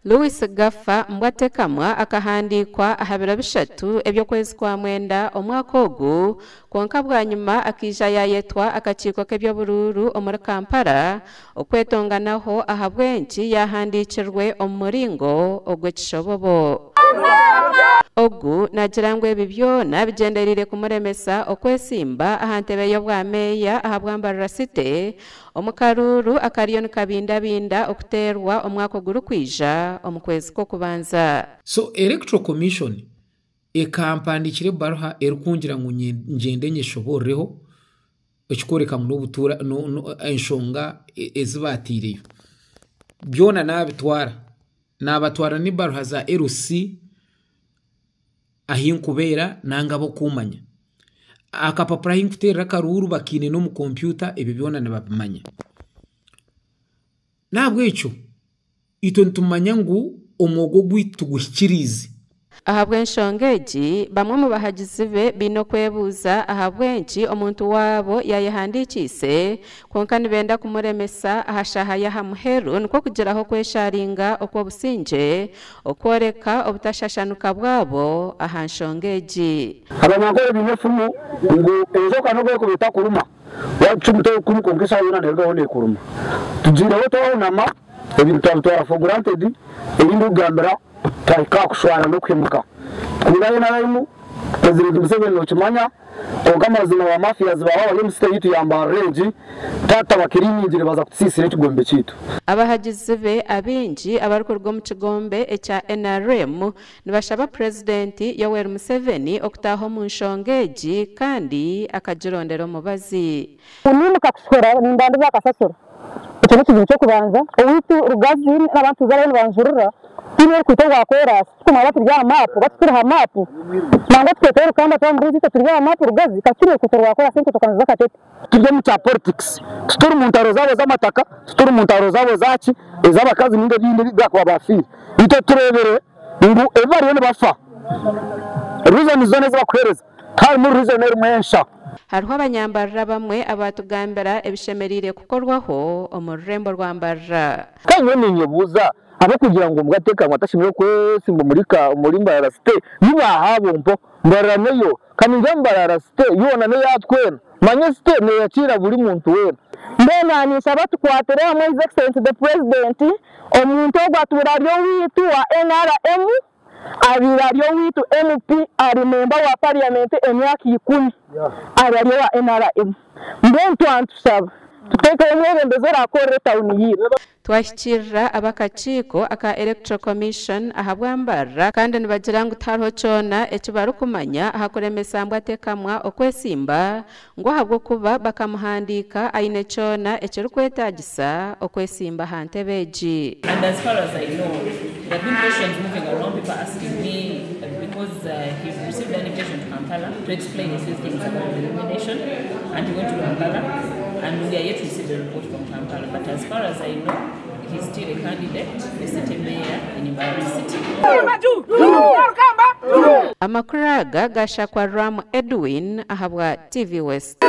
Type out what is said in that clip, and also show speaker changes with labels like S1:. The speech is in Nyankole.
S1: Lewis Gafa Mbwatekamwa akahandiikwa aha biro bishatu eby'okwezi kwa mwenda omwaka ogu, kwonka bwanyima akaija yaayetwa akakiiko k'eby'oburuuru omuri Kampala okwetonganaho ahabw'enki yaahandiikirwe omu muringo ogw'ekishobobo. Ogu naagira ngu ebi byona bigyendereire kumuremesa okwesimba aha ntebe y'obwa meeya ahabwa Mbarara City omu karuuru akariyo nikabindabinda okuteerwa omwaka ogurikwija omu kwezi kw'okubanza.
S2: So Electoral Commission ekampandikira ebaruha erikungira ngu ngyende nyeshoboororeho ekikworeka ngu n'obutuura enshonga ezi baataireyo. Byona naabitwara. Naabatwara n'ebaruha za LC ahi nkubeera nanga ab'okuumanya. Akapapura ahi nkuteerera akaruuru bakaine n'omu kompyuta ebyo byona nibabimanya. N'ahabw'ekyo itwe nitumanya ngu omwogo gwaitu tuguhikiriize.
S1: Ahabw'enshonga egi, bamwe omu bahagizi be baine okwebuuza ahabw'enki omuntu waabo yaayehandiikiise kwonka nibenda kumuremesa aha shaaha y'aha muheru nikwo kugiraho okwesharinga okw'obusingye okworeka obutashashanuka bwabo aha nshonga egi.
S3: Abanyankore baine efumu ngu enjoka n'obu erikuba etakuruma, waagicumita orukumu kwonka eshaaha yoona neerugaho neekuruma. Tugiireho twahunama, ebintu twabitwara for granted, ebi ndikugambira twahika aha kushwana n'okuhemuka. Tukunda NRM, Purezidenti Museveni nookimanya, kwonka amazima ba mafias baaba bari omu city yaitu ya Mbarara egi, twaba tutabakiriiningire baza kutusiisira ekigombe kyaitu.
S1: Abahagizi be abaingi abarikuruga omu kigombe ekya nrm nibashaba Purezidenti Yoweri Museveni okutaaha omu nshonga egi kandi akagirondera omubazi.
S4: Ku niimuka kushohora nimbandiza aha kasasiro. Ekyo n'ekizibu ky'okubanza. Owaitu Rugazi n'abandi tuza bariyo nibanjurira, tihaine orukuuto rwa koraasi. Tukumanya turi aha maapu, bati turi aha maapu. Nangwa tukeetaho orukamba twamubuuza itwe turi aha maapu Rugazi? Ka turi orukuuto rwa koraasi enkotoka niziza Katete.
S3: Turi omu kya politics, tituri mu ntaro zaabo z'amataka, tituri mu ntaro zaabo ezaki, ez'abakazi ninga ebindi ebi baakuba baafiire. Itwe tureebire ngu ebi bariyo nibafa, reasons zoona ezi bakuheereza, tiharimu reason erimu ensha.
S1: Hariho abanyambarira abamwe abaatugambira ebishemereire kukorwaho omu rurembo rwa Mbarara.
S3: Kandi nyowe ninyebuuza, abarikugira ngu Mbwatekamwa tashemereire kwesimba omuri ka omuri Mbarara City ni baaha abo mpo? Mbarara neyo, ka ningira Mbarara City yoona neya twena. Manya City neyakiira buri muntu weena.
S4: Mbwenu naninshaba tukwatire hamwe His Excellency the President, omuntu ogu atuura ari owaitu wa nrm, Abaire ari owaitu MP ari memba wa parliament emyaka ikumi ari ari owa nrm. Mbwenu twantushaba tutekeho omwebembezi orakorera etawuni yaitu.
S1: Twahikirira ab'akakiiko aka Electoral Commission ahabwa Mbarara kandi nibagira ngu tihariho kyona eki barikumanya aha kuremesa Mbwatekamwa okwesimba ngu ahabw'okuba bakamuhandiika aine kyona ekirikwetaagisa okwesimba aha ntebe egi.
S5: And as far as I know, there have been questions moving around, people asking me because he received an invitation to Kampala to explain a few things about the nomination and he went to Kampala and we are yet to receive a report from Kampala. But as far as I know, he's still a candidate, the city mayor in Mbarara City.
S1: Amakuru aga gashakwa Ram Edwin ahabwa TV West.